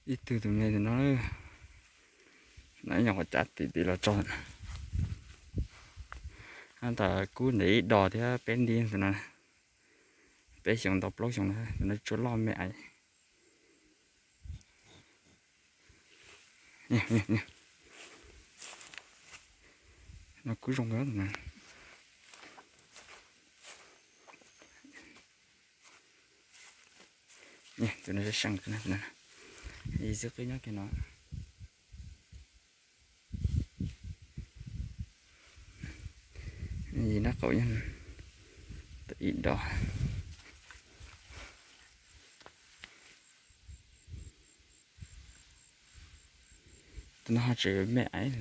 Ib tug tus me ntawm no, no ib nyuag quav cav tim tim los tso. Tab tom kub ntawm ib dos thiab peb nti tus no, peb xyoos tau plaub xyoos na, tus no tsuas loj me aiv. No kub zoo nkauj na. Tus no seej, ib xwb qwb nyob kiag no. Yim nab qaum ib dos. Tus no ho tseem me aiv.